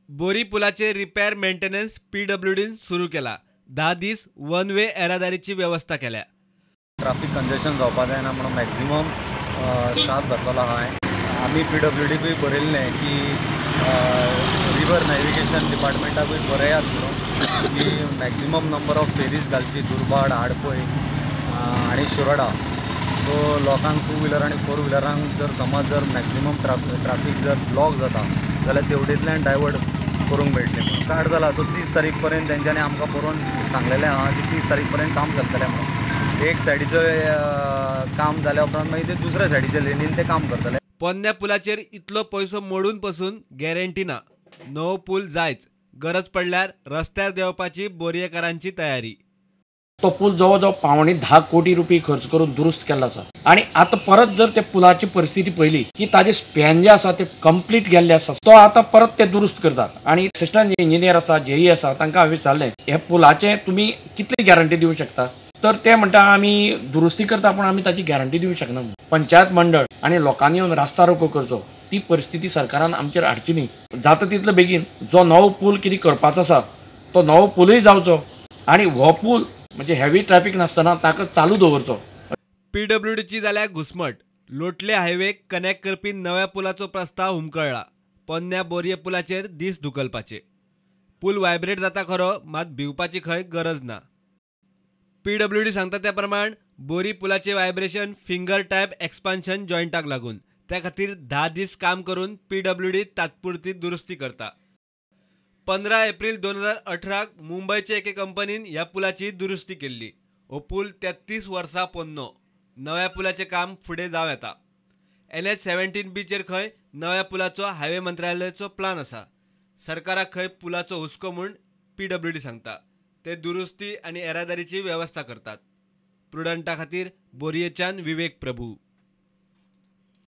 बोरी पुलाचे repair maintenance पीडब्ल्यूडीन सुरू केला. 10 दीस वन वे येरादारीची वेवस्था केल्या. ट्राफिक कंजेशन जावपा जायना म्हणून मॅक्झिमम स्टाफ घातलेलो आहा. आमी पीडब्ल्यूडीकूय बरयल्लें की रिवर नॅविगेशन डिपार्टमेंटाकूय बरयात म्हणून की मॅक्झिमम नंबर ऑफ फेरीज घालची दुर्भाड, आडपय आनी शिरोडा. सो लोकांक टू व्हिलर आनी फोर व्हिलरांक जर समज जर मॅक्झिमम ट्राफीक जर ब्लॉक जाता जाल्यार तेवटेंतल्यान डायवर्ट करूंक मेळटलें म्हणून. स्टार्ट जाला तो 30 तारीख पर्यंत तेंच्यांनी आमकां बरोवन सांगलेलें आहा की 30 तारीख पर्यंत काम चलतलें म्हणून. एक सायडीचो काम जाल्या उपरांत मागीर ते दुसऱ्या सायडीच्या लेनीन ते काम करतले. पोन्न्या पुलाचेर इतलो पयसो मोडून पसून गॅरंटी ना. नवो पूल जायच, गरज पडल्यार रस्त्यार देंवपाची बोरयेकारांची तयारी. तो पूल जवळ जवळ 9.75 कोटी रुपये खर्च करून दुरुस्त केल्लो आसा आनी आतां परत जर त्या पुलाची परिस्थिती पळयली की ताजे स्पॅन जे आसा ते कंप्लीट गेल्ले आसा, तो आतां परत ते दुरुस्त करतात. आनी असिस्टंट इंजिनियर आसा, जेई आसा, तांकां हांवें विचारलें हे पुलाचे तुमी कितली गॅरंटी दिवंक शकता, तर ते म्हणटा आमी दुरुस्ती करता पूण आमी ताची गॅरंटी दिवंक शकना. पंचायत मंडळ आनी लोकांनी येवन रास्ता रोको करचो ती परिस्थिती सरकारान आमचेर हाडची न्ही. जाता तितलो बेगीन जो नवो पूल कितें करपाचो आसा तो नवो पूलय जावचो आनी हो पूल म्हणजे हेवी ट्रॅफिक नासतना ताका चालू दवरचो. पीडब्ल्यूडीची जाल्या घुस्मट. लोटले हायवे कनेक्ट करपी नव्या पुलाचो प्रस्ताव हुमकळ्ळा. पोन्न्या बोरये पुलाचेर दीस धुकलपाचे. पूल व्हायब्रेट जाता खरो, मात भिवपाची खंय गरज ना. पीडब्ल्यूडी सांगता त्या प्रमाण बोरी पुलाचे व्हायब्रेशन फिंगर टायप एक्सपान्शन जॉयंटाक लागून, त्या खातीर 10 दीस काम करून पीडब्ल्यूडी तात्पुरती दुरुस्ती करता. 15 एप्रिल 2018 मुंबयचे एके कंपनीन ह्या पुलाची दुरुस्ती केल्ली. हो पूल 33 वर्सां पोन्नो. नव्या पुलाचें काम फुडें जावं येता. NH 17Bचेर खंय नव्या पुलाचो हायवे मंत्रालयाचो प्लान आसा. सरकाराक खंय पुलाचो हुस्को म्हूण पीडब्ल्यूडी सांगता. ते दुरुस्ती आनी येरादारीची वेवस्था करतात. प्रुडंटा खातीर बोरयेच्यान विवेक प्रभू.